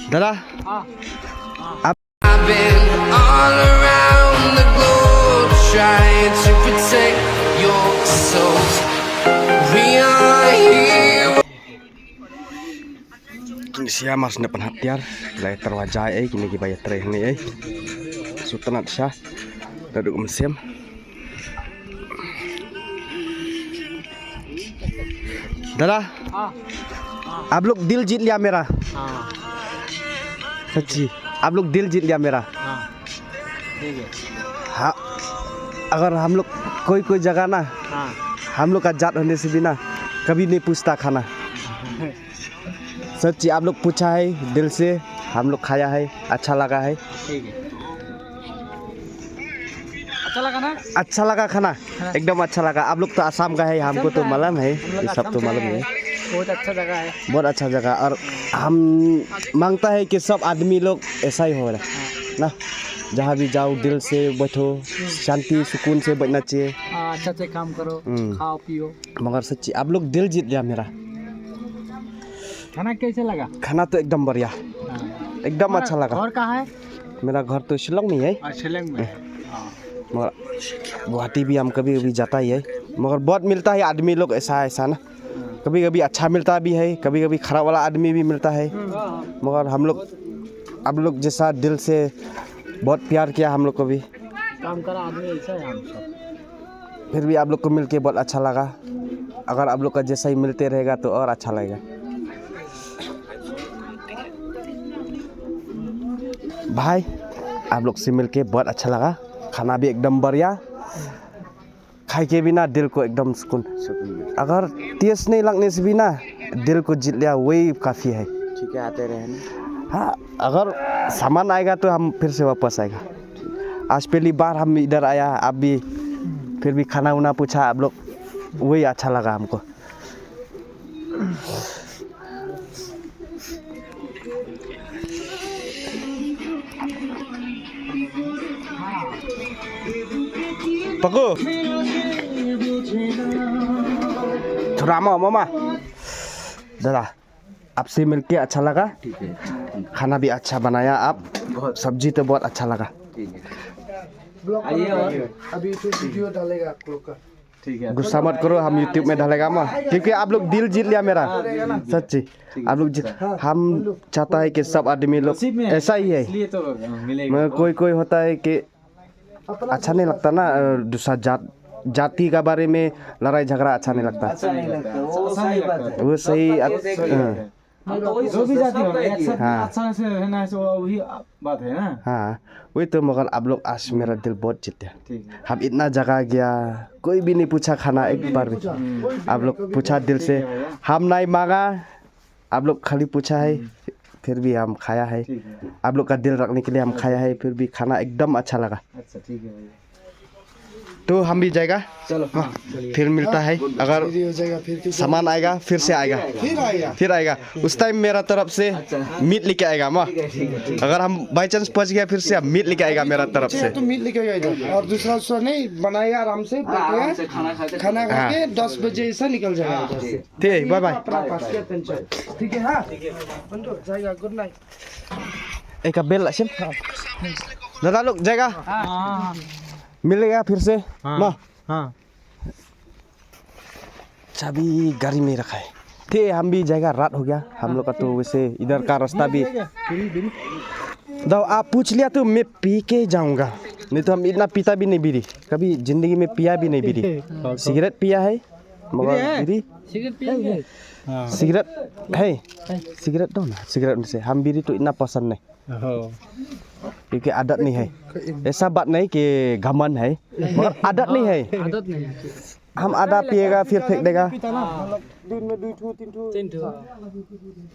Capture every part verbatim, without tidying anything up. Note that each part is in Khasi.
Dada. Ah. I've been all around the globe trying to protect your soul. We are here. Kine sha mar sne pan hatiar, lai tarwa jai ai, kine ki ba ïatrei hangne ai. Sutanat sha, da duk mynsiem. दादा, हाँ। आप लोग दिल जीत लिया मेरा। हाँ। सच्ची, आप लोग दिल जीत लिया मेरा। हाँ। ठीक है। हाँ, अगर हम लोग कोई कोई जगह ना, हाँ। हम लोग का जात होने से भी ना, कभी नहीं पूछता खाना। सच्ची, आप लोग पूछा है दिल से, हम लोग खाया है, अच्छा लगा है। ठीक है। अच्छा लगा ना? अच्छा लगा खाना। हाँ। एकदम अच्छा लगा। आप लोग तो आसाम का है, हमको तो मालूम है, ये सब तो मालूम है। बहुत अच्छा जगह है। बहुत अच्छा जगह, और हम मांगता है कि सब आदमी लोग ऐसा ही हो ना, जहाँ भी जाओ दिल से बैठो, शांति सुकून से बैठना चाहिए। हाँ, अच्छा से काम करो, हम्म। खाओ पियो। मगर सच्ची, आप लोग दिल जीत लिया मेरा। खाना कैसे लगा? खाना तो एकदम बढ़िया, हाँ। एकदम अच्छा लगा। घर कहाँ है? मेरा घर तो शिलोंग में है। हाँ, शिलोंग में है। हाँ। मगर गुवाहाटी भी हम कभी कभी जाता ही है, मगर बहुत मिलता है आदमी लोग ऐसा ऐसा ना, कभी कभी अच्छा मिलता भी है, कभी कभी खराब वाला आदमी भी मिलता है। मगर हम लोग, आप लोग जैसा दिल से बहुत प्यार किया हम लोग को भी। काम करा आदमी ऐसा है हम सब। फिर भी आप लोग को मिलके बहुत अच्छा लगा। अगर आप लोग का जैसा ही मिलते रहेगा तो और अच्छा लगेगा। भाई, आप लोग से मिलके बहुत अच्छा लगा। खाना भी एकदम बढ़िया। खाए के भी ना दिल को एकदम सुकून। सुकून। अगर टेस्ट नहीं लगने से भी ना दिल को जीत लिया, वही काफ़ी है। ठीक है, आते रहे ना। हाँ, अगर सामान आएगा तो हम फिर से वापस आएगा। आज पहली बार हम इधर आया, आप भी, फिर भी खाना उना पूछा आप लोग, वही अच्छा लगा हमको। पकू। थोड़ा मा, मामा। दादा, आपसे मिलके अच्छा लगा। ठीक है। खाना भी अच्छा बनाया आप। बहुत। सब्जी तो बहुत अच्छा लगा। ठीक है। ब्लॉग आइए बना और। अभी तो वीडियो डालेगा आप लोग का। ठीक है। गुस्सा मत करो, हम YouTube में डालेगा मा, क्योंकि आप लोग दिल जीत लिया मेरा। हाँ, जी, जी, जी। सच्ची, ठीक है। आप लोग जीत, हाँ, हम बोलो। चाहता है कि सब आदमी लोग नसीब में है, ऐसा ही है। इसलिए तो मिलेगा। मगर कोई कोई होता है कि अच्छा नहीं लगता ना, अ, दूसरा जात, जाति का बारे में लड़ाई झगड़ा अच्छा नहीं लगता। अच्छा नहीं लगता, वो अच्छा सही नहीं बात लगता। है। वो सही, सबका एक ही है। हाँ। हम तो वही जो भी सोचते हैं, जाति हो, सबका एक एक ही है। हाँ। अच्छा से रहना है, सो वही बात है ना। हाँ, वही तो, मगर आप लोग आज मेरा दिल बहुत जीते। ठीक है। हम इतना जगह गया, कोई भी नहीं पूछा खाना एक बार भी। हम्म। आप लोग पूछा दिल से, ठीक है भैया। हम नहीं मांगा, आप लोग खाली पूछा है, हम्म। फिर भी हम खाया है। ठीक है। आप लोग का दिल रखने के लिए हम खाया है, फिर भी खाना एकदम अच्छा लगा। अच्छा, ठीक है भैया। तो हम भी जाएगा। चलो, हाँ, हाँ, चलिए। फिर मिलता है। अगर वीडियो हो जाएगा, फिर किसी सामान आएगा, फिर से आएगा। फिर आएगा। फिर आएगा। उस टाइम मेरा तरफ से अच्छा। मीट लेके आएगा, माँ। ठीक है, ठीक है, ठीक है। अगर हम बाई चांस पहुंच गया, फिर से आप मीट लेके आएगा मेरा तरफ से। तो मीट लेके आएगा इधर। और दूसरा, दूसरा नहीं बनाएगा, आराम से हाँ, बैठेगा। आराम से खाना खा के खाना खा हाँ। के दस बजे ऐसा निकल जाएगा हाँ, इधर से। ठीक। ठीक, बाय बाय। अपना पास के टेंशन। ठीक है, हाँ? बंधु, जाएगा, गुड नाइट। एक बेल असेम। दादा लोग जाएगा? हाँ। मिलेगा फिर से? हाँ। माँ। हाँ। चाबी गाड़ी में रखा है। ठीक है, हम भी जाएगा, रात हो गया। हम लोग का तो वैसे इधर का रास्ता भी। दाऊ, आप पूछ लिया तो मैं पी के जाऊंगा, नहीं तो हम इतना पीता भी नहीं बीड़ी, कभी जिंदगी में पिया भी नहीं बीड़ी। सिगरेट पिया है, मगर बीड़ी है? बीड़ी? सिगरेट पिएंगे? हाँ। सिगरेट है? सिगरेट दो ना, सिगरेट में से। हम बीड़ी तो इतना पसंद नहीं। ओहो। क्योंकि आदत नहीं है। ऐसा बात नहीं कि घमंड है, मगर आदत नहीं है। आदत नहीं है। हम आधा पिएगा, फिर फेंक देगा। पीता ना, मतलब, दिन में दो ठो, तीन ठो। तीन ठो।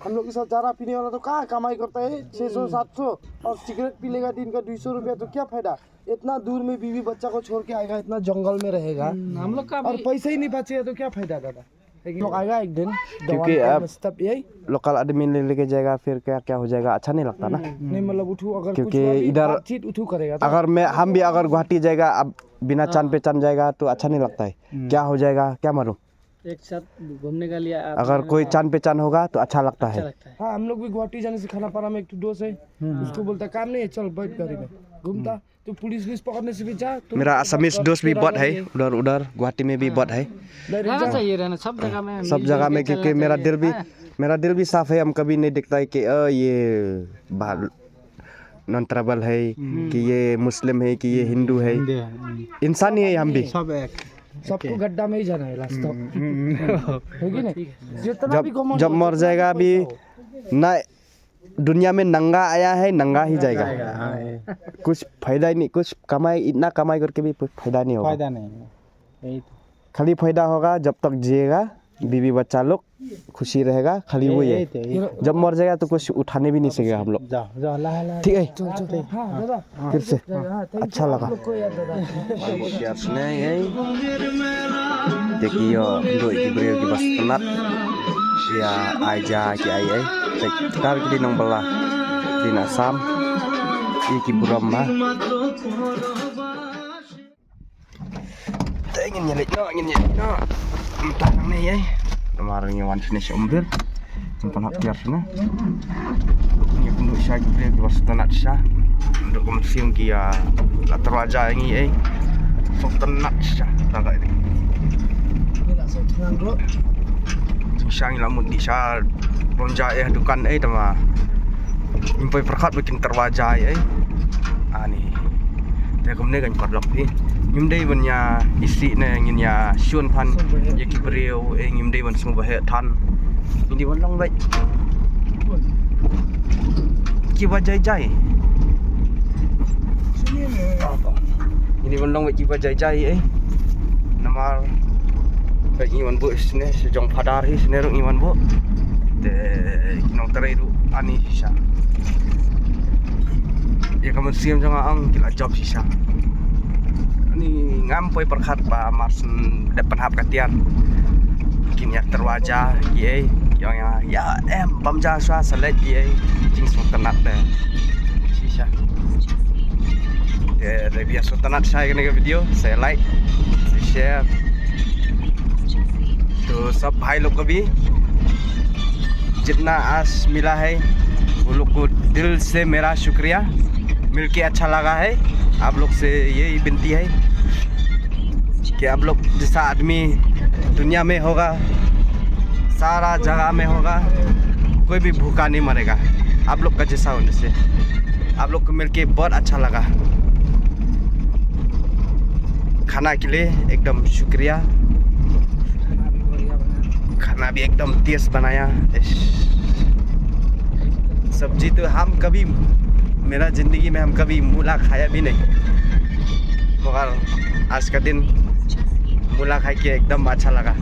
हम लोग के साथ ज्यादा पीने वाला तो कहाँ कमाई करता है, छह सौ, सात सौ, और सिगरेट पी लेगा दिन का दो सौ रुपया, तो क्या फायदा? इतना दूर में बीवी बच्चा को छोड़ के आएगा, इतना जंगल में रहेगा, हम्म, हम लोग का और भी पैसे ही नहीं बचेगा, तो क्या फायदा, दादा? है कि लोग आएगा एक दिन, क्योंकि दवा अब निकालने से तब यही। लोकल आदमी ले लेके जाएगा, फिर क्या क्या हो जाएगा, अच्छा नहीं लगता ना। हम्म, नहीं, मतलब, उठू, अगर कुछ क्योंकि भी अगर इधर बातचीत उठू करेगा तो अगर मैं, हम भी अगर गुवाहाटी जाएगा, अब बिना हाँ। चांद पे चांद जाएगा तो अच्छा नहीं लगता है। हम्म। क्या हो जाएगा, क्या मालूम। एक साथ घूमने का लिए आप अगर कोई जान पहचान होगा तो अच्छा लगता है। लगता है। हाँ, हम लोग भी गुवाहाटी जाने से खानापारा में एक ठो दोस्त है, उसको बोलता काम नहीं है, चल बैठ गाड़ी में घूमता। तो पुलिस पुलिस पकड़ने से भी जा तो मेरा असमीज दोस्त भी बहुत है। उधर उधर गुवाहाटी में भी बहुत है। रहना चाहिए, रहना सब जगह में सब जगह में, क्योंकि मेरा दिल भी मेरा दिल भी साफ है। हम कभी नहीं देखता है कि अ, ये बाहर नॉन ट्राइबल है कि ये मुस्लिम है कि ये हिंदू है। इंसान ही है हम भी। सब एक सबको गड्ढा में ही जाना है लास्ट तक। है कि नहीं? जितना जब भी घुमा जब मर जाएगा अभी ना, दुनिया में नंगा आया है, नंगा ही जाएगा। कुछ फायदा ही नहीं, कुछ कमाई, इतना कमाई करके भी कुछ फायदा नहीं होगा। फायदा नहीं है। यही तो। खाली फायदा होगा जब तक जिएगा, बीवी बच्चा लोग खुशी रहेगा, खाली वो ये। जब मर जाएगा तो कुछ उठाने भी नहीं सकेगा हम लोग। ठीक है। फिर से अच्छा लगा। Thank you. Ki briew kiba sngewtynnat ïa ai ja ki ai ei. Te ktar ki dei nongbla ki na Assam. Ïa ki burom ba. Te ngin ïa leit noh, ngin ïa leit noh. Mynta nangne ei. Namar ngi wan shane sha Umbir. Ngin pan hap tiar shane. Ngi pynduh sha ki briew kiba sngewtynnat sha. Pynduh kum sim ki ïa la tyrwa ja ngi ei. Sngewtynnat sha. Tang ka ini. Sha ngi la mut di sha. Bym ja eh dukan ei tama. Ngim poi pyrkhat ba kin tyrwa ja ei. Ani. Te kumne kan kordok phi. Ngim dei ban ïa isih ne ngin ïa shun than ïa ki briew ei, ngim dei ban sngewbha than. Ngin dei ban long beit kiba jai jai. Ngin dei ban long beit kiba jai jai ei. Namar beit ngi wan buh sne sejong padar hi sne ruh ngi wan buh. Te ki nongtrei ruh ani shisha. Ïa ka mynsiem jong nga ong ki la jop shisha. Ani ngam poi pyrkhat ba mar shen dep pynhap ka tiar. Kin ïa tyrwa ja ki ei, ki ong ïa, ïa em bam ja shuwa sa leit ki ei. Jingsngewtynnat de shisha. Te dei ba ïa sngewtynnat sha ïa kane ka video, sa like, sa share. तो सब भाई लोग को भी जितना आस मिला है वो लोग को दिल से मेरा शुक्रिया। मिलके अच्छा लगा है, आप लोग से यही विनती है कि आप लोग जैसा आदमी दुनिया में होगा, सारा जगह में होगा, कोई भी भूखा नहीं मरेगा आप लोग का जैसा होने से। आप लोग को मिलके बहुत अच्छा लगा। खाना के लिए एकदम शुक्रिया। खाना भी एकदम टेस्ट बनाया। इश। सब्जी तो हम कभी, मेरा जिंदगी में हम कभी मूला खाया भी नहीं, मगर आज का दिन मूला खा के एकदम अच्छा लगा।